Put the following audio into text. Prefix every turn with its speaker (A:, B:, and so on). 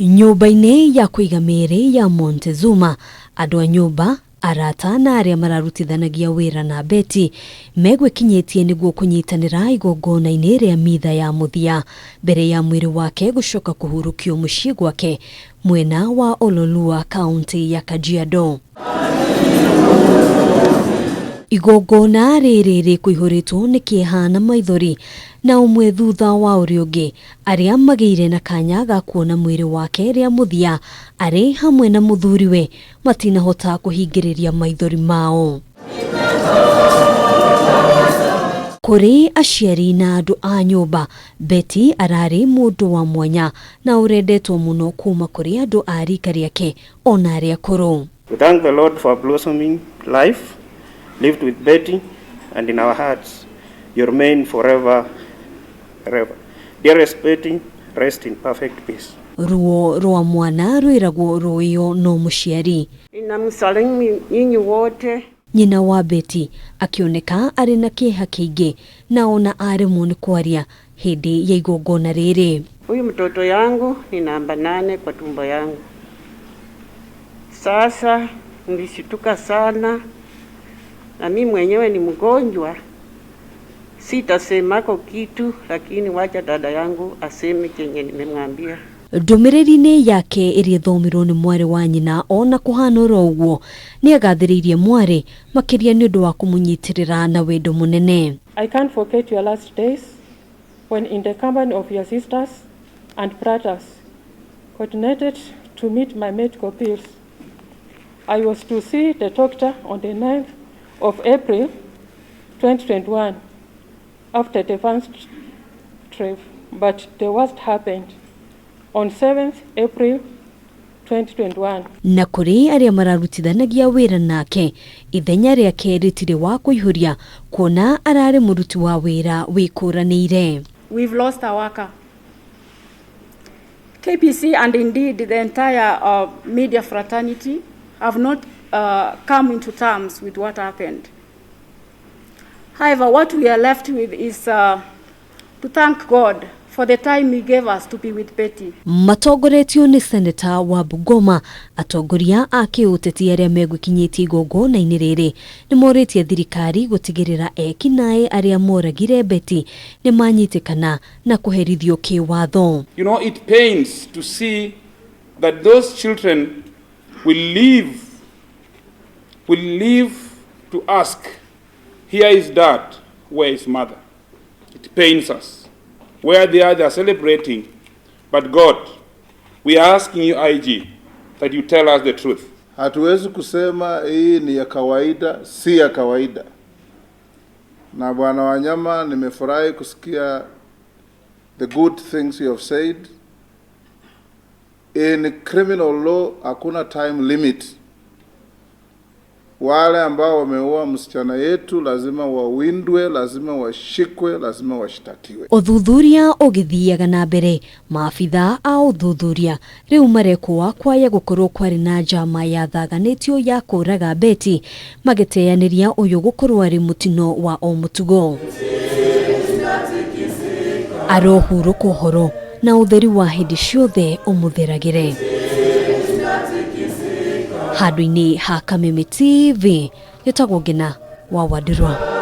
A: Nyũmba-inĩ ya kũiga mĩĩrĩ ya Montezuma, andũ a nyũmba, arata na arĩa mararutithanagia wĩra na Betty megwĩkinyĩtie nĩguo kũnyitanĩra igongona-inĩ rĩa mitha ya mũthia mbere ya mwĩrĩ wake gũcoka kũhurũkio mũciĩ gwake mwena wa Ololua, kaũntĩ ya Kajiado. Igongona rĩrĩ rĩkũihũrĩtwo nĩ kĩeha na maithori na ũmwe thutha wa ũrĩa ũngĩ arĩa magĩire na kanya ga kuona mwĩrĩ wake rĩa mũthia arĩ hamwe na mũthuriwe matinahota kũhingĩrĩria maithori mao. Kũrĩ aciari na andũ a nyũmba, Betty ararĩ mũndũ wa mwanya na ũrendetwo mũno kuma kũrĩ andũ a rika rĩake ona arĩa akũrũ.
B: We thank the Lord for a blossoming life lived with Betty, and in our hearts you remain forever, forever. Dearest Betty, rest in perfect peace.
A: Ruo rwa mwana rwĩragwo rũĩo no mũciari.
C: Ninamsalimu nyinyi wote.
A: Nyina wa Betty akĩoneka arĩ na kĩeha kĩingĩ na ona aremwo nĩ kwaria hĩndĩ ya igongona rĩrĩ.
C: Huyu mtoto yangu ni namba 8 kwa tumbo yangu. Sasa nilishtuka sana, na mimi mwenyewe ni mgonjwa, sitasemako kitu, lakini wacha dada yangu aseme chenye nimemwambia.
A: Ndũmĩrĩri-inĩ yake ĩrĩa ĩthomirwo nĩ mwarĩ wa nyina ona kũhana oro ũguo nĩ agathĩrĩirie mwarĩ makĩria nĩ ũndũ wa kũmũnyitĩrĩra na wendo mũnene.
D: I can't forget your last days when in the company of your sisters and brothers coordinated to meet my medical bills. I was to see the doctor on the 9th of April 2021 after the first trip, but the worst happened on 7th April 2021.
A: Na kũrĩ arĩa mararutithanagia wĩra nake, ithenya rĩake rĩtirĩ wa kũihũria kuona ararĩ mũruti wa wĩra wĩkũranĩire.
E: We've lost our worker. KBC and indeed the entire media fraternity have not come into terms with what happened. However, what we are left with is to thank God for the time he gave us to be with Betty.
A: Matongoretio nĩ seneta wa Bungoma, atongoria a kĩũteti arĩa megwĩkinyĩtie igongona-inĩ rĩrĩ nĩ morĩtie thirikari gũtigĩrĩra ekinaĩ arĩa moragire Betty nĩ manyitĩkana na kũherithio kĩwatho.
F: It pains to see that those children will live to ask, here is dad, where is mother? It pains us. Where they are celebrating. But God, we are asking you, IG, that you tell us the truth.
G: Hatuwezi kusema hii ni ya kawaida, si ya kawaida. Na Bwana Wanyama, nimefurahi kusikia the good things you have said. In criminal law hakuna time limit. Wale ambao wameua msichana yetu lazima wawindwe, lazima washikwe, lazima washtakiwe.
A: Ũthuthuria ũgĩthiaga na mbere, maabitha a ũthuthuria rĩu marekwo kwaya gũkorwo kwarĩ na njama yathaganĩtio ya kũraga Betty, magĩteanĩria ũyũ gũkorwo arĩ mũtino wa o mũtugo. Arohurũka ũhoro na ũtheri wa hĩndĩ ciothe ũmũtheragĩre. Handũ-inĩ ha Kameme TV, gĩtagwo Ngina wa Wandirwa.